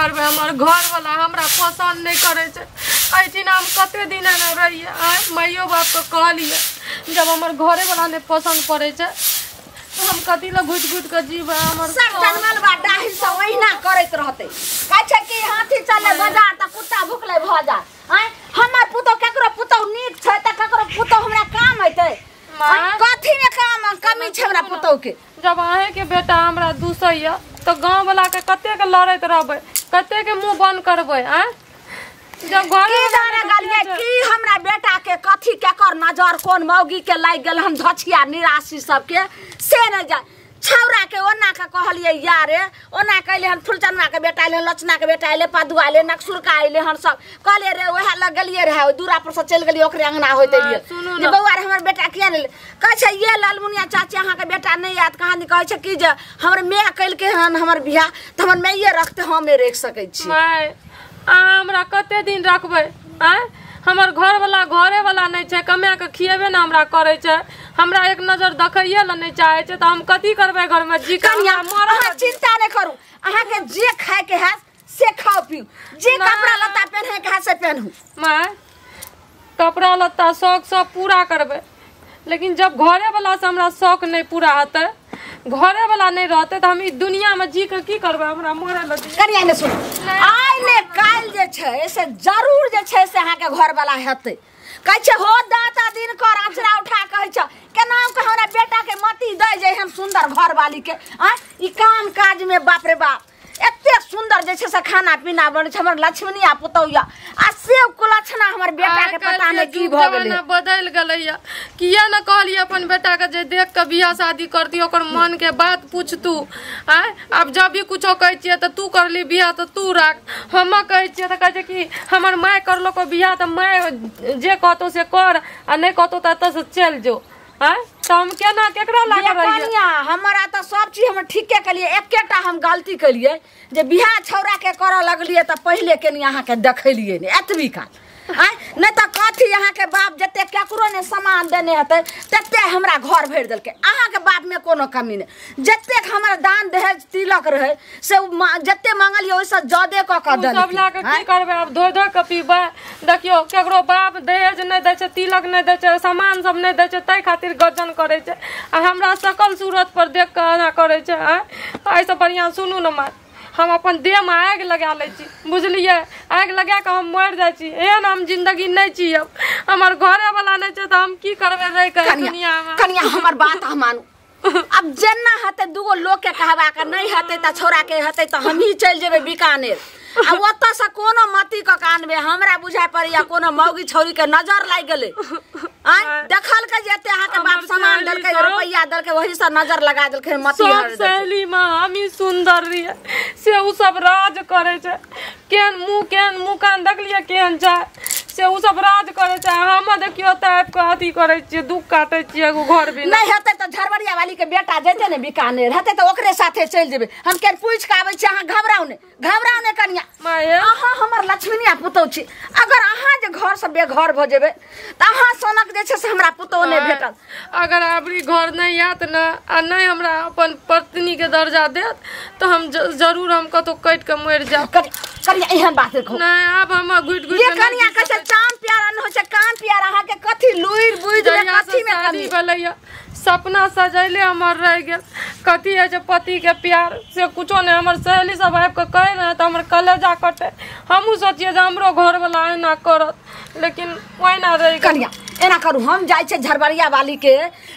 करबै? हमर घरवला हमरा पसन्द नहि करै छै। एहिठिना हम कते दिन एना रहियै? आँय, माइयो बापके कहलियै, जब हमर घरेवला नहि पसन्द पड़ै छै तऽ हम कथी लए घुटि घुटि कऽ जीबै? हमर सब जनमल बा डाही सब ओहिना करैत रहतै। कहै छै कि हाथी चले बाजार तऽ कुत्ता भुकले भऽ जा। आँय, हमर पुतोह केकरो पुतोह नीक छै तऽ केकरो पुतोह हमरा काम अयतै? कथी मे काम कमी छै हमरा पुतोह के? जब अहेंके बेटा हमरा दूसैया तऽ गाँव वाला के कतेक लड़ैत रहबै, कतेक मुँह बंद करबै? आँय, जब घर की जाने गेलियै कि हमरा बेटा के कथी केकर नजर कोन मौगी के लागि गेल हम धछिया निराशी सबके से नहि जाय। छौड़ा के ओना के कहलियै यारे, ओना कहलियै हन फुलचनवा के बेटा अयलै, लचना के बेटा अयलै, पदुआ अयलै, नक्सुरका अयलै हन, सब कहलियै रे वएह लग गेलियै रहे, ओहि दूरा पर से चलि गेलियै ओकरे अंगना होइत एलियै जे बौआ रे हमर बेटा किया नहि? कहै छै ये लालमुनिया चाची अहाँके बेटा नहि आयत कहाँ। कहै छै कि जे हमर माय केलकै हन हमर बियाह तऽ हमर माइए रखतै, हम नहि राखि सकै छी। माय, अहाँ हमरा कते दिन रखबै? आँय, हमर घरवला घरेवला नहि छै, कमा कऽ खिएबे ने हमरा करै छै, हमरा एक नजर देखैये लए नहि चाहै छै, तऽ हम कथी करबै घरमे जी कऽ? कनिया अहाँ चिंता नहि करू, अहाँके जे खायके हैत से खाउ पीउ, जे कपड़ा लत्ता पहिनैके हैत से पहिनू। माय, कपड़ा लत्ता शौक सब पूरा करबै, लेकिन जब घरेवला से हमरा शौक नहि पूरा हेतै, घरेवला नहि रहतै, तऽ हम ई दुनियामे जी कऽ की करबै? हमरा मरै लए दिअ। कनिया ने सुनू, आइ ने काल्हि जे छै से जरूर जे छै से अहाँके घरवला हेतै। कहै छै हो दाता दिन कर अचरा उठा कहै छै केना के हमरा बेटा के मती दै जे हम सुंदर घरवाली के। आँय, ई काम काज में बाप रे बाप एते सुंदर जे छै से खाना पीना बनै छै हमर लक्ष्मणिया पुतौह या, आ से कुलक्षणा हमर बेटा के पता नहि की भऽ गेलै, बदलि गेलैया। किया ने कहलियै अपन बेटा के जे देख के बियाह शादी करती, ओकर मन के बात पूछतू। आँय, आब जब भी कुछो कहै छियै तऽ तू करली बियाह तऽ तू राख, हम कहै छियै तऽ कहै छै कि हमर माय करलको बियाह तऽ माय जे कहतौ से कर, आ नहि कहतौ तऽ एतऽ से चलि जो। आँय, तऽ हम केना केकरा लाग रहियै? हमरा तऽ सब चीज हम ठीके केलियै, एकेटा हम गलती केलियै जे बियाह छौड़ा के करऽ लगलियै तऽ पहिले केनी अहाँके देखेलियै नहि एतबी काल। आँय, नहि तऽ कथी अहाँके बाप जते केकरो नहि सामान देने हेतै तते हमरा घर भरि देलकै, अहाँके बापमे कोनो कमी नहि, जतेक हमर दान दहेज तिलक रहै से जते मांगलियै ओहिसँ जादे कऽ कऽ देलकै। सब लए कऽ की करबै? आब धोइ धोइ कऽ पीबै। देखियौ केकरो बाप दहेज नहि दै छै, तिलक नहि दै छै, सामान सब नहि दै छै, ताहि खातिर गजन करै छै, आ हमरा सकल सूरत पर देख कऽ एना करै छै। आँय, एहिसँ बढ़िआँ सुनू ने माय, हम अपन देहमे आगि लगा लै छी, बुझलियै? आगि लगा कऽ हम मरि जाइ छी, एहन हम जिन्दगी नहि जियब। हमर घरेवला नहि छै तऽ हम की करबै रहि कऽ दुनियामे? कनिया हमर बात अहाँ मानू, आब जेना हेतै दूगो लोकके कहबाक नहि हेतै तऽ छौड़ाके हेतै तऽ हमही चलि जेबै बीकानेर, आ ओतऽसँ कोनो मती कऽ के आनबै। हमरा बुझाइ पड़ैया कोनो मौगी छौड़ीके नजर लागि गेलै। आँय, देखलकै जे एते अहाँके बाप सामान देलकै, रुपैआ देलकै, ओहीसँ नजर लगा देलकै मती। सब सहेली मे हमही सुन्दर रहियै से ओ सब राज करै छै, केहन मुँह केहन मुँह कान देखलियै केहन छै से ओ सब राज करै छै। हम देखियौ तऽ आबि कऽ अथी करै छियै, दुःख काटै छियै एगो घर भी नहि हेतै तऽ झरबरिया वाली के बेटा जेतै ने बीकानेर, हेतै तऽ ओकरे साथे चलि जेबै। हम केहन पूछि कऽ आबै छी, अहाँ घबराउ नहि, घबराउ नहि कनिया, अहाँ हमर लक्ष्मणिया पुतौह छी। अगर अहाँ जे घरसँ बेघर भऽ जेबै तऽ अहाँ सनक जे छै से हमरा पुतौह नहि भेटल। अगर अबरी घर नहि आयत ने आ नहि हमरा अपन पत्नीके दर्जा देत तऽ हम जरूर हम कतहु कटि कऽ मरि जायब। कनिया एहन बात नहि कहू। नहि, आब हम घुटि घुटि ये कनिया कहै छै चाम प्यारा नहि होइ छै, काम प्यारा। अहाँके कथी लुरि बुझि कथी मे कमी भेलैया? सपना सजैले हमर रहि गेल। कथी होइ छै पतिके प्यार से कुछो नहि। हमर सहेली सब आबि कऽ कहै रहै तऽ हमर कलेजा कटे, हमहूँ सोचियै जे हमरो घरवला एना करत, लेकिन ओहिना रहि गेल। कनिया एना करू, हम जाइ छियै झरबरिया वाली के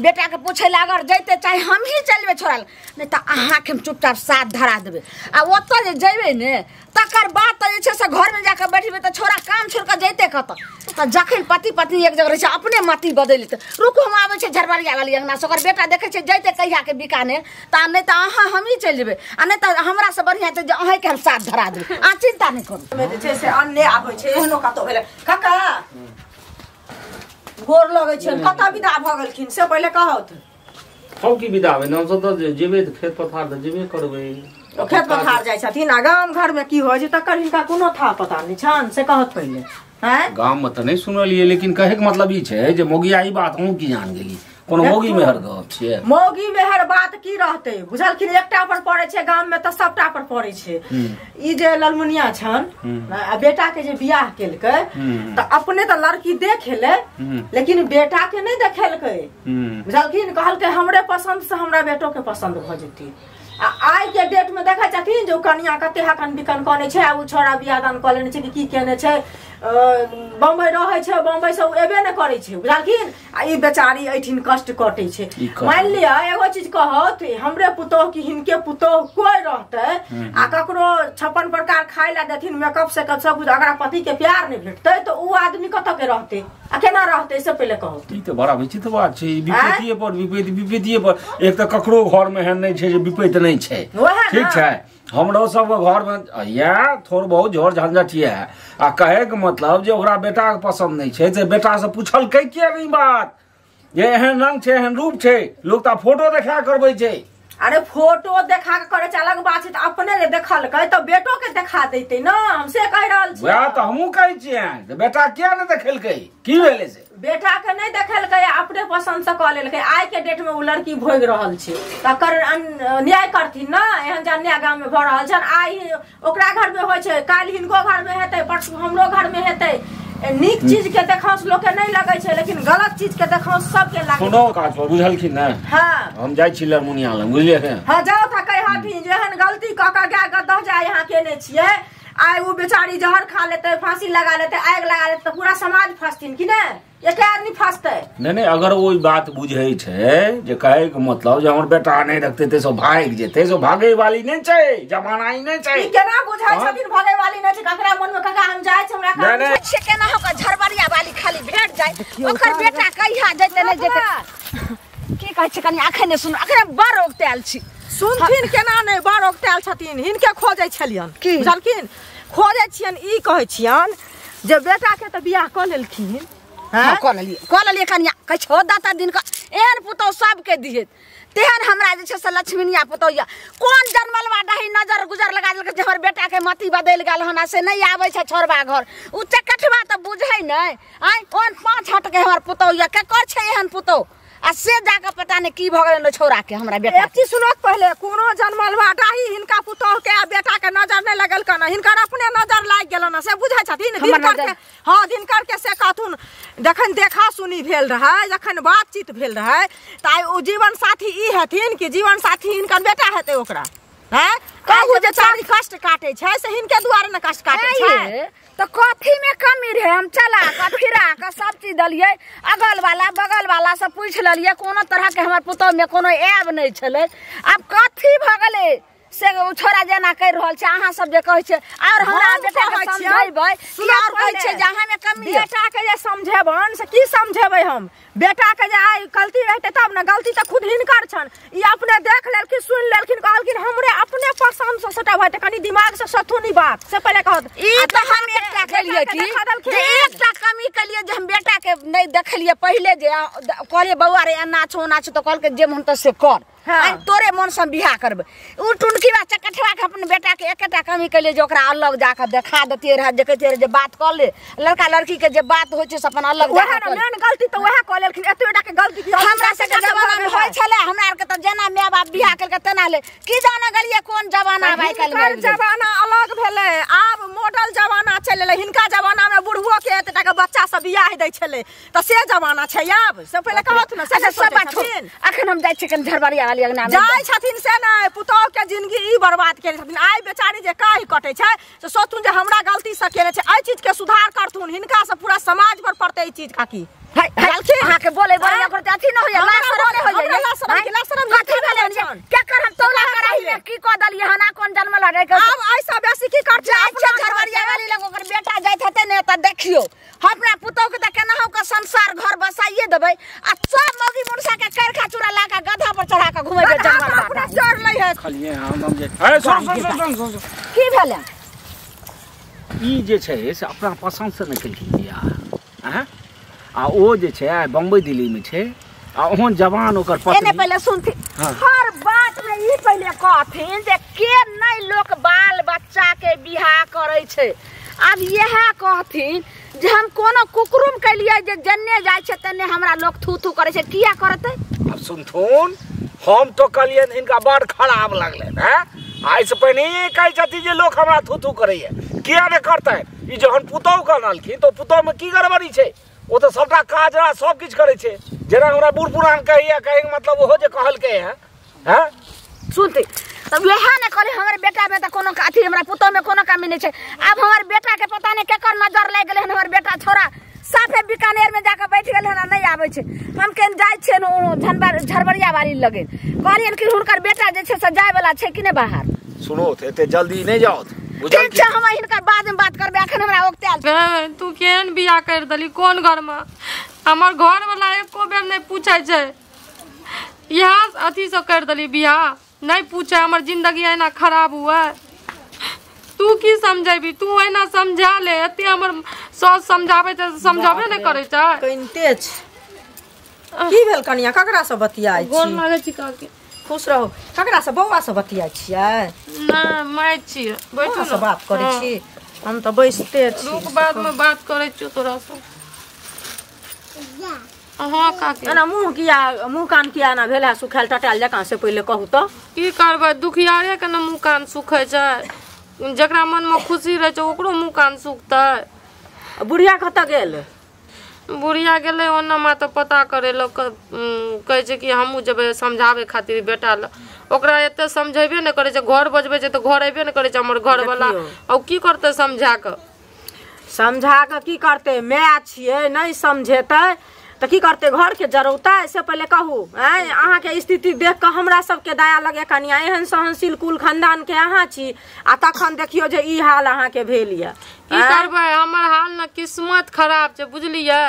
बेटाके पूछै लए, अगर जैते चाहे हमही चलि जेबै छोड़ा लए, नहि तऽ अहाँके हम चुपचाप साथ धरा देबै। आ ओतऽ जे जेबै ने तकर बाद तऽ जे छै से घरमे जाकऽ बैठबै तऽ छोड़ा काम छोड़ि कऽ जैते कतऽ? तऽ जखन पति पत्नी एक जगह रहै छै अपने मति बदलि लेतै। रुकू, हम आबै छियै झरबरिया वाली अंगनासँ, ओकर बेटा देखै छै जैते कहियाके बीकानेर, तऽ नहि तऽ अहाँ हमही चलि जेबै, आ नहि तऽ हमरासँ बढ़िआँ हेतै जे अहीँके हम साथ धरा देबै। अहाँ चिन्ता नहि करू। जे छै से अन्न नहि आबै छै, एहनो कतहु भेलै? काका गोर लगै छै, कतऽ विदा भऽ गेलखिन से पहिले कहत। हम की विदा हेबै? हमसब तऽ जेबै तऽ खेत पथार तऽ जेबे करबै। खेत पथार जाइ छथिन आ गाम घर में की होइ छै तकर हिनका कोनो था पता नहि छनि से कहत पहिले। गाम में तऽ नहि सुनलियै, लेकिन कहैके मतलब ई छै जे मोगिया ई बात अहूँ की जान गेली? कोनो मौगी मेहर गप छियै। मौगी मेहर बात की रहतै बुझलखिन, एकटा पर पड़ै छै गाम में तऽ सबटा पर पड़ै छै। ई जे ललमुनिया छन आ बेटा के जे बियाह केलकै तऽ अपने तऽ लड़की देखेलै लेकिन बेटा के नहि देखेलकै बुझलखिन। कहलकै हमरे पसंद से हमरा बेटो के पसंद भऽ जेतै। आ आइ के डेट में देखै छथिन जे कनिया कते हकन बिकन कने छै, आ उ छोरा बियाह दान कऽ लेने छै कि की केने छै, बम्बई रहै छै, बम्बई से एबे नहि करै छै बुझलखिन। आ ई बेचारी एहिठिन कष्ट कटै छै। मानि लिअ एगो चीज कहत, हमरे पुतोह कि हिनके पुतोह कोइ रहतै आ ककरो 56 प्रकार खाय ला देथिन, मेकअप सेकअप सब कुछ, अगर पति के प्यार नहि भेटतै तऽ उ आदमी कतऽ के रहतै आ केना रहतै से पहिले कहू। ई तऽ बड़ा विचित्र बात छै, विपत्तिये पर विपत्ति, विपत्तिये पर। एक तऽ ककरो घर में एहन नहि छै जे विपत्ति नहि छै, ठीक छै। हमरो सब घर में इएह थोड़ बहुत झोर झंझट यऽ। आ कहे के मतलब जे ओकरा बेटा के पसंद नहीं छै से बेटा से पूछलकै किया नहीं बात, जे एहन रंग छै एहन रूप छै, लोग तऽ फोटो देखा करबै छै। अरे फोटो देखा के करे छै अलग बात छै, तऽ अपने जे देखलकै तऽ बेटो के देखा देतै न, हम से कहि रहल छी। वएह तऽ हमहूँ कहै छियै जे बेटा किया नहि देखेलकै, की भेलै से बेटा के नहि देखेलकै, अपने पसंद से कऽ लेलकै। आइ के डेट में ओ लड़की भोगि रहल छै, तकर न्याय करथिन न। एहन जे अन्याय गाम में भऽ रहल छनि, आइ ओकरा घर में होइ छै, काल्हि हिनको घर में हेतै, परसू हमरो घर में हेतै। नीक चीज के देखाउस लोक के नहीं लगै छै, लेकिन गलत चीज के देखाउस सबके लागै। सुनो काज पर बुझलखिन ने? हाँ हम जाइ छी लरमुनिया लग, बुझलियै ने? हाँ जाउ था कहि हथिन जे एहन गलती कऽ कऽ गाय गदह जाय यहाँ केने छियै, आइ ओ बेचारी जहर खा लेतै, फांसी लगा लेतै, आगि लगा लेतै, तऽ पूरा समाज फंसथिन कि नहि? एके आदमी फंसतै। नहीं नहीं, अगर वो बात बुझै छै जे कहे के मतलब जे हमर बेटा नहीं रखते ते सब भागि जेतै, सब भागे वाली नहीं छै, जमाना ही नहीं छै। ई केना बुझै छथिन भागे वाली नहीं छै? ककरा मन में कका हम जाइ छै, हमरा काम छै केना होकर झरबरिया वाली खाली भेट जाय, ओकर बेटा कहिया जेतै नहीं जेतै। की कहै छै कनी अखन नहि सुन, अखन बड़ ओगतायल छी। सुनथिन केना नहि, बड़ ओगतायल छथिन। हिनके खोजै छलियन बुझलखिन, खोजै छियन, ई कहै छियन जे बेटा के तऽ बियाह कऽ लेलखिन। हाँ कऽ लेलियै, कऽ लेलियै कनिया, कहै छौ दाता दिन कऽ एहन पुतौह सबके दिहे, तेहन हमरा जे छै से लक्ष्मीनिया पुतौह यऽ। कोन जनमलवा डाही नजर गुजर लगा देलकै जे हमर बेटा के मति बदलि गेल हन, से नहि आबै छै छोड़बा घर। उ चकठवा तऽ बुझै नहि, आँय ओहन 5 हट के हमर पुतौह यऽ, केकर छै एहन पुतौह? आ से जाके पता नहीं की भऽ गेलै छौड़ा के हमरा बेटा। एक चीज सुनत पहिले, कोनो जनमलवा डाही हिनका पुतौह के आ बेटा के नजर नहीं लगल कना, हिनकर अपने नजर लागि गेलन से बुझै छथिन। दिनकर के, हाँ दिनकर के से कहथुन, जखन देखा सुनी भेल रहै, जखन बातचीत भेल रहै, तऽ आइ ओ जीवन साथी ई हेथिन कि जीवन साथी हिनकर बेटा हेतै ओकरा? हैं कहू जे चारी कष्ट काटे छै से हिनके दुआरे ने कष्ट काटे छै। तो कथी में कमी रहे? हम चला कऽ फिरा कऽ सब चीज देलियै, अगल वाला बगल वाला सब पूछि लेलियै, कोनो तरह के हमर पुतौह में कोनो ऐब नहि छलै। आब कथी भऽ गेलै से ओ छोरा जेना कहि रहल छै, अहाँ सब जे कहै छियै, आओर हमरा बेटा के समझेबै, आओर कहै छियै जे अहाँ में कमी। बेटा के जे समझेबन से की समझेबै हम? बेटा के जे आइ गलती रहतै तब ने, गलती तऽ खुद हिनकर छनि। ई अपने देख लेलखिन, सुनि लेलखिन, कहलखिन हमरे अपने पसंद से सटा भऽ जेतै, कनी दिमाग से सोचू नी बात से पहिले कहत। ई तऽ हम एकटा केलियै कि जे एकटा कमी केलियै जे हम बेटा के नहि देखलियै पहिले, जे कहलियै बौआ रे एना छौ ओना छौ, तऽ कहलकै जे मन तऽ से कर, हाँ। तोरे मन से बियाह करबै। उ टुनकीवा चकठवा के अपन बेटा के एकेटा कमी केलियै जे ओकरा अलग जाके देखा देतियै रहए, जे कहितियै जे बात कऽ ले, लड़का लड़की के जे बात होइ छै से अपन अलग जाके कऽ ले। मेन गलती तऽ वएह कऽ लेलखिन, एतेटा के गलती की हमरा सबके जमाना में होइ छलै? हमरा आर के तऽ जेना my बाप बियाह केलकै तेना ले, की जाने गेलियै कोन जमाना आब आइ काल्हि। जमाना अलग भेलै, आब मॉडल जमाना चलि एलै। हिनका जमाना में बुढ़बो के एतेटा के बच्चा सब बियाह दै छलै, तऽ से जमाना छै आब। से पहिले कहत ने से सब बात। अखन हम जाइ छी कनि झरबरिया वाली अंगना में। जाइ छथिन से नहि, पुतौह के जिंदगी ई बर्बाद केने छथिन। आइ बेचारी जे काहि कटै छै से सोचथुन जे हमरा गलती से केने छै, एहि चीज के सुधार करथुन। हिनका से पूरा समाज पर पड़तै ई चीज। काकी अहाँ के बोले बोले ओकर अथी न होइया, ला शरम होइया, ला शरम कथी भेलै? केकर हम तौला कराही में की कऽ देलियै हन? कोन जनमल रे? आब ऐसा बेसी की करतै? जाइ छै झरबरिया वाली लग, ओकर बेटा जाइत हेतै ने तऽ देखियौ अपना पुतौह के तऽ केनाहु के संसार घर बसाइए देबै, आ सब मौगी मुनसा के करखा चूड़ा ला के गधा पर चढ़ा के घुमेबै। जनमल अपना चढ़ लै है खलिए। हम जे ए सुन सुन सुन सुन, की भेलै? ई जे छै से अपना पसंद से नहि केलखिन बियाह, हैं? आ ओ जे छै आइ बम्बई दिल्ली में छै, आ ओहन जवान ओकर पत्नी। एने पहिले सुनथिन, हर बात में ई पहिले कहथिन जे के नहि लोक बाल बच्चा के बियाह करै छै। आब इएह कहथिन जे हम कोनो कुकरुम कैलियै जे जन्ने जाइ छै तन्ने हमरा लोक थू थू करै छै किया करतै। अब सुनथुन हम तो कहलियनि हिनका बड़ खराब लगलनि हैं। आइ से पहिने कहै छथिन जे लोक हमरा थू थू करैया किया नहि करतै। ई जहन पुतोहु कहलखिन तऽ पुतोहुमे की गड़बड़ी छै? ओ तऽ सबटा काज राज सब किछु करै छै जेना हमरा बूढ़ पुरान कहैया कहैके मतलब ओहो जे कहलकै हैं हैं सुनते तब वएह ने कहली हमर बेटा में तऽ कोनो अथी हमरा पुतोह में कोनो कमी नहीं छै। आब हमर बेटा के पता नहीं केकर नजर लागि गेलै हन हमर बेटा छोरा साफे बीकानेर में जाकर बैठ गेल हन नहीं आबै छै। हम केन जाइ छियै झरबरिया बाड़ी लगे कहलियनि कि हुनकर बेटा जे छै से जाय वाला छै कि नहि बाहर। सुनो एते जल्दी नहीं जाओ ठीक छै हम हिनकर बाद में बात करबै अखन हमरा ओकतायल। तू केहन बियाह कर देली कोन घर में? हमर घर वाला एको बेर नहीं पूछै छै इएह अथी से कर देली बियाह नहीं पूछे हमर जिंदगी एना खराब हुआ। तू की समझेबी? तू एना समझा ले एते हमर सास समझाबै छै समझाबे नहि करै छै। कनिते छै की भेल कनिया ककरा से बतियाइ छी? गोर लागै छी काकी। खुश रहो। ककरा से बौआ से बतियाइ छियै? ना my छियै बैठू से बात करै छी हम तऽ बैसते छी। रुक बाद में बात करै छियौ तोरा से। हाँ काकी एना मुँह किया मुँह कान किया एना भेल है सुखायल टटायल जकाँ से पहिले कहू तऽ। की करबै दुखियारे के ने मुँह कान सुखै छै जकरा मन में खुशी रहै छै ओकरो मुँह कान सुखतै। बुढ़िया कतऽ गेल? बुढ़िया गेलै ओना माँ तऽ पता करै लए कहै छै कि हमहूँ जेबै समझाबै खातिर बेटा लए। ओकरा एते समझेबे नहि करै छै घर बजबै छै तऽ घर अयबे नहि करै छै हमर घरवला। आ की करतै समझा कऽ? समझा कऽ की करतै माय छियै नहि समझेतै तऽ की करतै घर के जरौतै से पहिले कहू। आँय अहाँके स्थिति देख कऽ हमरा सबके दया लगे कनिया एहन सहनशील कुल खानदान के अहाँ छी आ तखन देखियौ जे ई हाल अहाँके भेल यऽ। की करबै हमर हाल ने किस्मत खराब छै बुझलियै।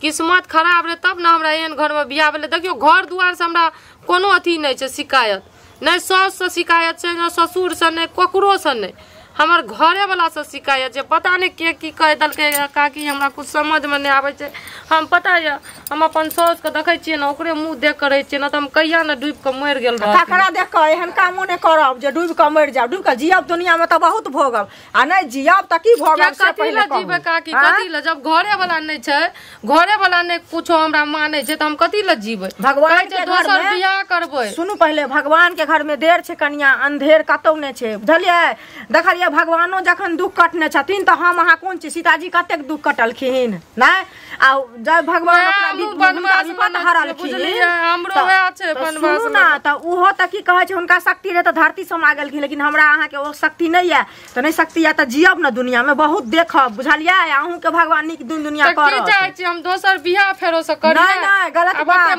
किस्मत खराब रहै तब ने हमरा एहन घरमे बियाह भेलै। देखियौ घर दुआरसँ हमरा कोनो अथी नहि छै शिकायत नहि साउससँ शिकायत छै नहि ससुरसँ नहि ककरोसँ नहि हमर घरेवला से शिकायत छै। पता नहि के की कहि देलकै काकी हमरा कुछ समझमे नहि आबै छै। हम पता यऽ हम अपन साउसके देखै छियै ने ओकरे मुँह देख कऽ रहै छियै ने तऽ हम कहिया ने डूबि कऽ मरि गेल रहब। ककरा देख कऽ एहन कामो नहि करब जे डूबि कऽ मरि जायब। डूबि कऽ जियब दुनियामे तऽ बहुत भोगब आ नहि जियब तऽ की भोगब से कथी लए जीबै काकी? कथी लए जब घरेवला नहि छै घरेवला नहि कुछो हमरा मानै छै तऽ हम कथी लए जीबै? भगवान के दोसर बियाह करबै। सुनू पहिले भगवान के घर में देर छै कनिया अंधेर कतौ नहि छै बुझलियै। देखलियै भगवानो जखन दुख कटने छथिन तऽ हम अहाँ कोन छी? सीताजी कतेक दुख कटलखिन नहि आ जब भगवान सुनू ने तऽ ओहो तऽ की कहै छै हुनका शक्ति रहै तऽ धरती समा गेलखिन लेकिन हमरा अहाँके ओ शक्ति नहि यऽ तऽ नहि शक्ति यऽ तऽ जियब ने दुनियामे बहुत देखब बुझलियै। अहूँके भगवान नीक दिन दुनिया करत। की चाहै छी हम दोसर बियाह फेरो से करी? नहि नहि गलत बात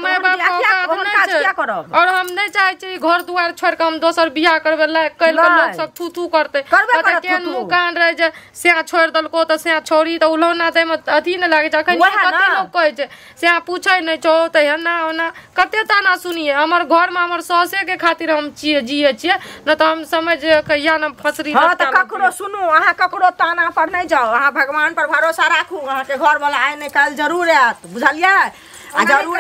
किया करब? और हम नहि चाहै छी घर दुआर छोड़ि कऽ हम दोसर बियाह करबै लायक करि कऽ लोक सब थू थू करतै। केहन मुँह कान रहै जे सएह छोड़ि देलको तऽ सएह छोड़ी तऽ उलौना दैमे अथी नहि लागै छै। अखन कते लोक कहै छै सएह पूछै नहि छौ तऽ एना ओना कते ताना सुनियै। हमर घरमे हमर साउसे के खातिर हम छियै जियै छियै नहि तऽ हम समझ कहिया ने फसरी। हँ तऽ ककरो सुनू अहाँ ककरो ताना पर नहि जाउ अहाँ भगवान पर भरोसा राखू। अहाँके घरवला आइ नहि काल्हि जरूर आयत बुझलियै। आ जरूर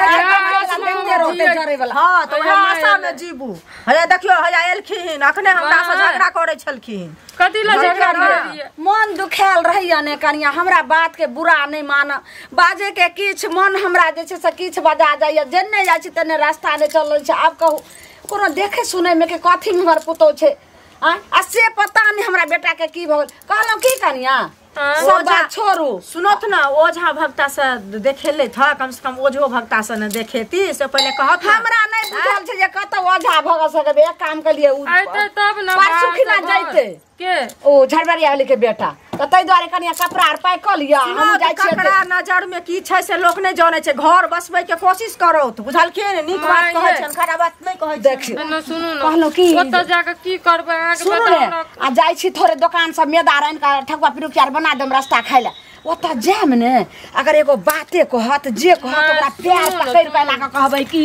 हँ तऽ वएह आशा मे जीबू। हैया देखियौ हैया एलखिन अखने हमरा से झगड़ा करै छलखिन। कथी लए झगड़ा करियै? मन दुखायल रहैया ने कनिया हमरा बात के बुरा नहि मानब बाजे के किछु मन हमरा जे छै से किछु बजा जाइया जेने जाइ छी तेने रास्ता नहि चलल छै। आब कहू कोनो देखे सुनैमे के कथी हमर पुतोह छै आ से पता नहि हमरा बेटा के की भऽ गेल। कहलहुँ की कनिया सब बात छोड़ू। सुनत ना ओझा भक्ता से देखेले था कम से कम ओझो भक्ता से न देखेती से पहिले कहत। हमरा नहीं बुझल छै जे कतौ ओझा भगत सकबे। एक काम कलिए उ आइते तब न परसू खिना जइते के ओ झड़बरिया वाली के बेटा त तै दुआरे कनिया कपड़ा आर पैक क लिया हम जाइ छियै। ककरा नजर में की छै से लोक नहीं जानै छै। घर बसबै के कोशिश करो बुझलखिन। नीक बात कहै छन खराब बात नहीं कहै छै। देखियौ न सुनू न कहलौ की ओत जाके की करबै अहाँ के बताउ। आ जाइ छी थोड़े दुकान सब मेदा आनि के ठकुआ पिरुकिया आर बना देम रास्ता खाइ ला। ओत जायब ने अगर एगो बाते कहत जे कहत ओकरा प्यार पकड़ि कऽ एना कऽ कहबै कि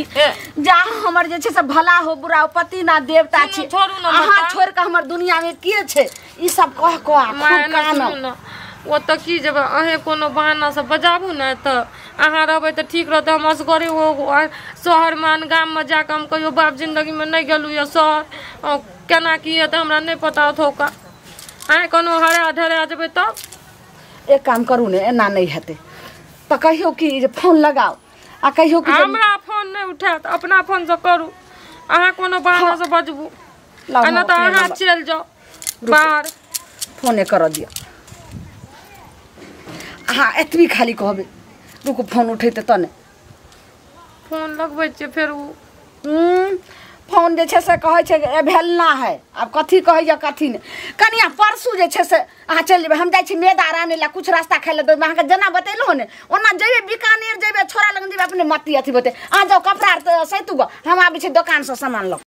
जा हमर जे छै से भला हो बुरा हो पति ना देवता छी अहाँ छोड़ि कऽ हमर दुनिया में के छै ई सब कह कऽ खूब कानब। ओतऽ की जेबै अहें कोनो बहाना से बजाबू ने तऽ अहाँ रहबै तऽ ठीक रहतै। हम असगरे ओ शहरमे आन गाममे जाकऽ हम कहियो बाप जिन्दगीमे नहि गेलहुँ यऽ शहर केना की हेतै हमरा नहि पता ओतुका। अहाँ कोनो हरा ढरा जेबै तब एक काम करू ने, एना नहि हेतै तऽ कहियौ कि जे फोन लगाउ आ कहियौ कि हमरा फोन नहि उठायत, अपना फोन से करू। अहाँ कोनो बहाना से बजबू, आ नहि तऽ अहाँ चलि जाउ बाहर। फोने करऽ दिअ। अहाँ एतबी खाली कहबै, रुकू फोन उठेतै तऽ ने। फोन लगबै छियै फेर ओ फोन जे छै से कहै छै एभेलना है। आब कथी कहैया कथी नहि। कनिया परसू जे छै से अहाँ चलि जेबै, हम जाइ छी मैदा आनै लए, कुछ रास्ता खाइ लए देबै। अहाँके जेना बतेलहुँ ने ओना जेबै, बीकानेर जेबै, छोड़ा लग जेबै, अपने मत्ती अथी बते। अहाँ जाउ कपड़ा आर सैतू गऽ, हम आबै छी दोकानसँ सामान लऽ।